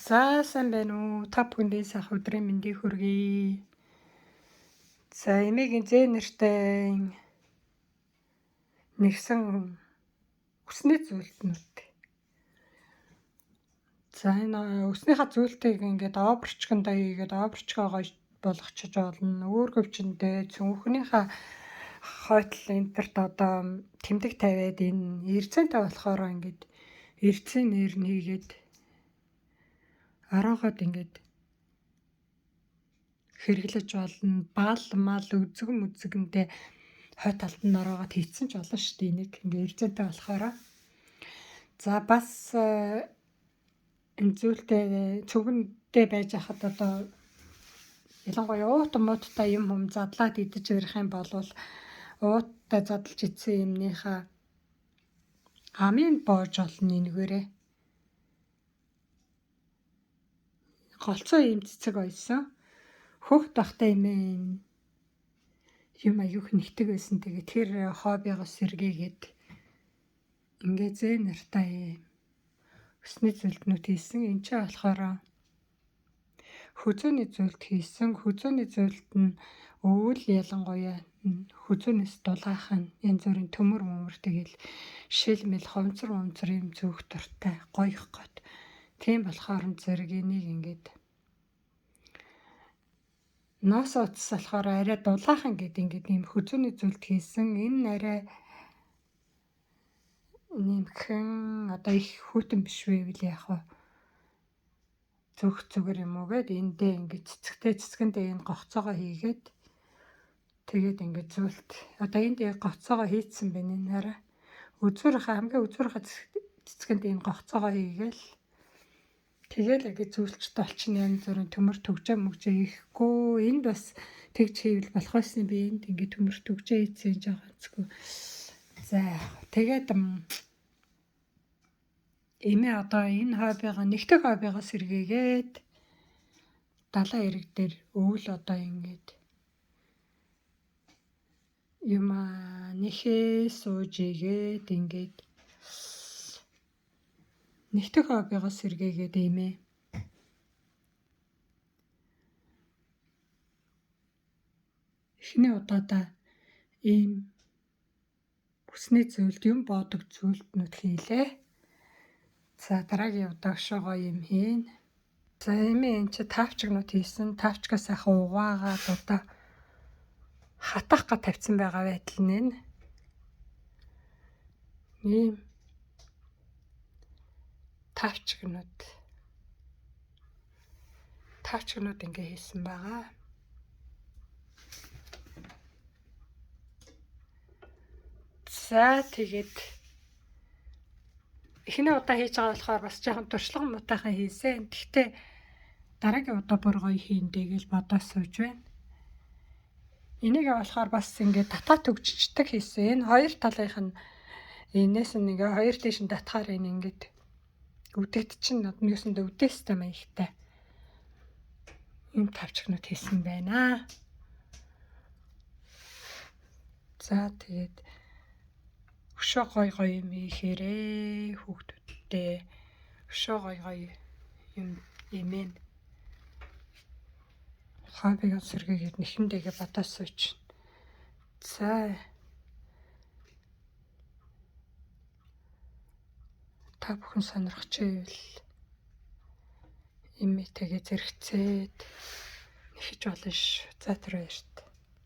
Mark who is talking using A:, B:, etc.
A: За сайн байна уу? Та бүхэндээ сайхан өдрийн мэндийг хүргэе. За эмээгийн зээ нэртэй нэгсэн үсний зүйлтнүүд. За энэ үснийхээ зүйлтийг ингээд обрчкондоо хийгээд обрчкоогоо болгочих болно. Өөргөвчөндөө цүнхнийхээ хойтол энтерт одоо тэмдэг тавиад энэ эрзэнтэй болохоор ингээд эрзэн нэр нь хийгээд ороогоод ингээд хэрэглэж болно. Бал мал үзэг мүзгэндээ хой талд нь ороогоод хийцэн ч болно шүү дээ. Энийг ингээ эрзэнтэй болохоор. За бас энэ зүйлтэй цүгэндээ байж хахад одоо ялангуяа уут мууттай юм хүм задлаад идэж ярих юм бол ууттай задлж идсэн юмныхаа амын боож олно энэгээрээ. Голцоо ийм цэцэг ойсон. Хөөх тахтай юм юм аюух нэгдэг байсан. Тэгээ тэр хоббигоос сэргээгээд ингээ зээ нартай юм өсний зүйлтнүүд хийсэн. Энд чинь болохоор хөзөөний зүйлт хийсэн. Хөзөөний зүйлт нь өвөл ялангуяа хөзөөнөөс дулаахан янз бүрийн төмөр мөмөр тэгэл шил мэл ховцор момцор юм зөөх дуртай гоёх гот. Тийм болохоор зэрэг энийг ингээд ноос утас болохоор арай дулаахан гэд ингээд ийм хөзөөний зүйлт хийсэн. Энэ арай нэмхэн одоо их хүйтэн биш байвал яах вэ? Зөөх зүгээр юм уу гэд эндээ ингээд цэцэгтэй цэцгэндээ энэ гоцоогоо хийгээд тэгээд ингээд зүйлт одоо энд яг гоцоогоо хийцэн байна энэ хараа. Үзүүрийнхээ хамгийн үзүүрийнхээ цэцгэнд энэ гоцоогоо хийгээл тэгэл ингээд зүйлчтэй болчихно янз бүрийн төмөр төгжээ мөгжээ хийхгүй. Энд бас тэгж хийвэл болох байсан би энд ингээд төмөр төгжээ хийцэн жоохон онцгүй. За тэгээд эмээ одоо энэ хоббигоо нэгтгэх хоббигоо сэргээгээд далайн эрэг дээр өвөл одоо ингээд юм нэхээ сууж игээд ингээд нэгтгэх хоббигоо сэргээгээд эмээ. Эхний удаадаа ийм хүсний зүйлд юм боодог зүйлтнүүд хийлээ. За дараагийн удаа өшөө гоё юм хийн. За эмээ энэ чи таавчгнууд хийсэн. Таавчгаа сайхан угаагаад одоо хатаах га тавьсан байгаа байтал нь энэ. Ийм таавчгнууд. Таавчгнууд ингээ хийсэн байгаа. За тэгээд эхний удаа хийж байгаа болохоор бас жоохон туршлага муутайхан хийсэн. Гэхдээ дараагийн удаа бүр гоё хийндэ гэж бодоо сууж байна. Энийг болохоор бас ингээд татаа төгжчихдэг хийсэн. Энэ хоёр талынх нь энэс нь ингээ хоёр тийш нь татхаар энэ ингээд үдэт чинь юусандаа үдээстэй маягтай ийм тавчгнууд хийсэн байна. За тэгээд өшөө гой гой юм хийхээрээ хүүхдүүдтэй өшөө гой гой юм имэн хоббиг сэргээгээд нэхэндэгээ бодоо сууч. За та бүхэн сонирхож байвал эмээтэйгээ зэрэгцээд нэхэж болно ш. За тэр баяртай.